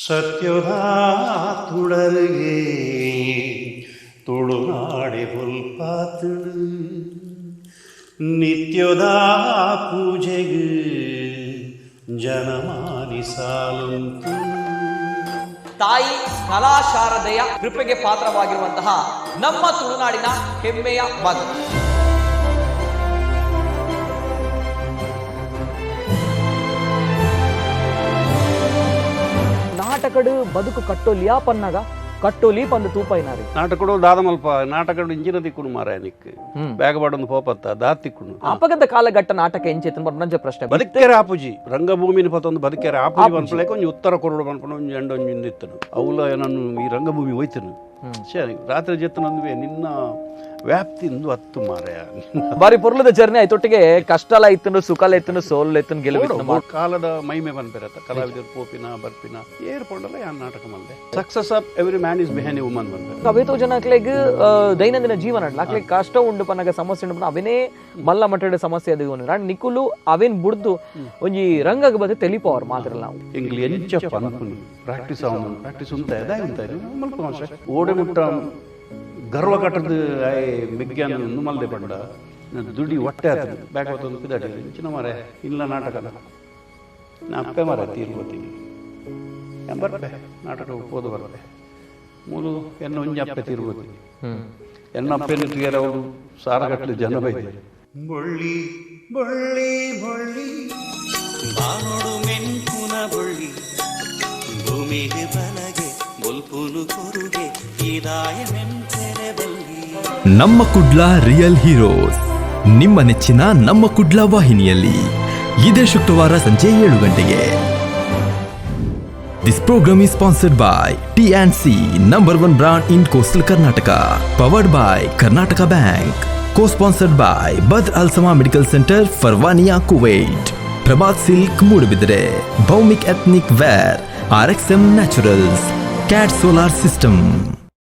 ಸತ್ಯದ ತುಡರಿಗೆ ತುಳುನಾಡೆ ಬೊಲ್ಪಾತುಡು ನಿತ್ಯದ ಪೂಜೆಗೆ ಜನಮಾನಿ ಸಾಲುಂತು. ತಾಯಿ ಕಲಾಶಾರದೆಯ ಕೃಪೆಗೆ ಪಾತ್ರವಾಗಿರುವಂತಹ ನಮ್ಮ ತುಳುನಾಡಿನ ಹೆಮ್ಮೆಯ ಮಗ. ನಾಟಕಡು ಬದುಕು ಕಟ್ಟೋಲಿಯಾ ಪನ್ನಾಗ ಕಟ್ಟೋಲಿ ಪಂದು ತೂಪೈನಾರಿ. ನಾಟಕಡು ದಾದಮಲ್ಪ ನಾಟಕಡು ಇಂಜಿನ ದಿಕ್ಕುಡು ಮಾರಾಯ ನಿಕ್ ಬ್ಯಾಗ್ ಬಾಡೊಂದು ಪೋಪತ್ತ ದಾತಿಕ್ಕುಡು. ಅಪಗದ ಕಾಲಘಟ್ಟ ನಾಟಕ ಎಂಚೇತನ ಪಂಚ ಪ್ರಶ್ನೆ. ಬದುಕೆರೆ ಆಪುಜಿ, ರಂಗಭೂಮಿನ ಪತ್ತೊಂದು ಬದುಕೆರೆ ಆಪುಜಿ ಪನ್ಪುಲೆಕ ಒಂಜಿ ಉತ್ತರ ಕೊರಡು ಪನ್ಪುನ ಒಂಜಿ ಎಂಡ ಒಂಜಿ ಇತ್ತನು. ಅವುಲ ನಾನು ಈ ರಂಗಭೂಮಿ ಹೋಯ್ತನು. ಸರಿ, ರಾತ್ರಿ ಜೆತ್ತನಂದುವೆ ನಿನ್ನ ವ್ಯಾಪ್ತಿ ಇಂದು ಹತ್ತು ಮಾರಾಯ. ಬಾರಿ ಪೊರ್ಲದ ಜರ್ನಿ ಆಯ್ತೊಟ್ಟಿಗೆ ಕಷ್ಟಲ ಇತ್ತನು, ಸುಖಲ ಇತ್ತನು, ಸೋಲ್ ಇತ್ತನು, ಗೆಲುವು ಇತ್ತನು. ಕಾಲದ ಮೈಮೆ ಪನ್ಪೆರತ್ತ ಕಲಾವಿದರು ಪೋಪಿನ ಬರ್ಪಿನ ಏರ್ ಪೊಂಡಲ ಯಾನ್ ನಾಟಕ ಮಲ್ದೆ. Success of every man is behind a woman ಪನ್ಪೆರ್. ಅವೇತೋ ಜನಕ್ಲೆಗ್ ದೈನಂದಿನ ಜೀವನ ಅಕ್ಲೆಗ್ ಕಷ್ಟ ಉಂಡು ಪನ್ನಗ, ಸಮಸ್ಯೆ ಉಂಡು ಪನ್ನ ಅವೇನೇ ಮಲ್ಲ ಮಟ್ಟದ ಸಮಸ್ಯೆ ಅದು. ನಿಕುಲು ಅವೇನ್ ಬುಡ್ದು ಒಂಜಿ ರಂಗಗ್ ಬತ್ತೆ ತೆಲಿಪವರ್ ಮಾತ್ರ ನಾವು. ಎಂಗ್ಲಿ ಎಂಚ ಪನ್ಪುನಿ ಪ್ರಾಕ್ಟೀಸ್ ಅವನು ಪ್ರಾಕ್ಟೀಸ್ ಉಂತ ದಾಯ ಉಂತ ಮಲ್ಪ ಓಡೆ ಮುಟ್ಟ ಗರ್ವ ಕಟ್ಟದ ಆಯ್ ಮೆಗ್ಯಾನ ನುಮಲ್ದೆ ಪಂಡ ದುಡಿ ಹೊಟ್ಟೆ ಆತದ ಬ್ಯಾಕ್ ಹೊತ್ತೊಂದು ಪಿದಾಟಿ ಇಂಚಿನ ಮಾರೆ ಇಲ್ಲ ನಾಟಕದ ನಾ ಅಪ್ಪೆ ಮಾರೆ ತೀರ್ಬೋತೀನಿ ಬರ್ಪೆ ನಾಟಕ ಪೋದು ಬರ್ಪೆ ಮೂಲು ಎನ್ನ ಒಂಜಿ ಅಪ್ಪೆ ತೀರ್ಬೋತೀನಿ ಎನ್ನ ಅಪ್ಪೆನ ತೀರ ಅವರು ಸಾರಗಟ್ಟಲೆ ಜನ ಬೈತಾರೆ. ಬೊಳ್ಳಿ ಬೊಳ್ಳಿ ಬೊಳ್ಳಿ ಬಾನೋಡು ಮೆನ್ಕುನ ಬೊಳ್ಳಿ ಭೂಮಿಗೆ ಬಲಗೆ ಬೊಲ್ಪುನು ಕೊರುಗೆ ಇದಾಯ ಮೆಂತೆರೆ ಬಲ್ಲಿ. ನಮ್ಮ ಕುಡ್ಲ ರಿಯಲ್ ಹೀರೋಸ್ ನಿಮ್ಮ ನೆಚ್ಚಿನ ನಮ್ಮ ಕುಡ್ಲ ವಾಹಿನಿಯಲ್ಲಿ ಇದೇ ಶುಕ್ರವಾರ ಸಂಜೆ 7 ಗಂಟೆಗೆ. This program is sponsored by T and C, number one brand in coastal Karnataka, powered by Karnataka Bank, co sponsored by Badr Al Sama Medical Centre, Farwaniya, Kuwait, Prabhat Silk, Moodbidri, Bhaumik Ethnic Wear, RXM Naturals, Cat Solar System.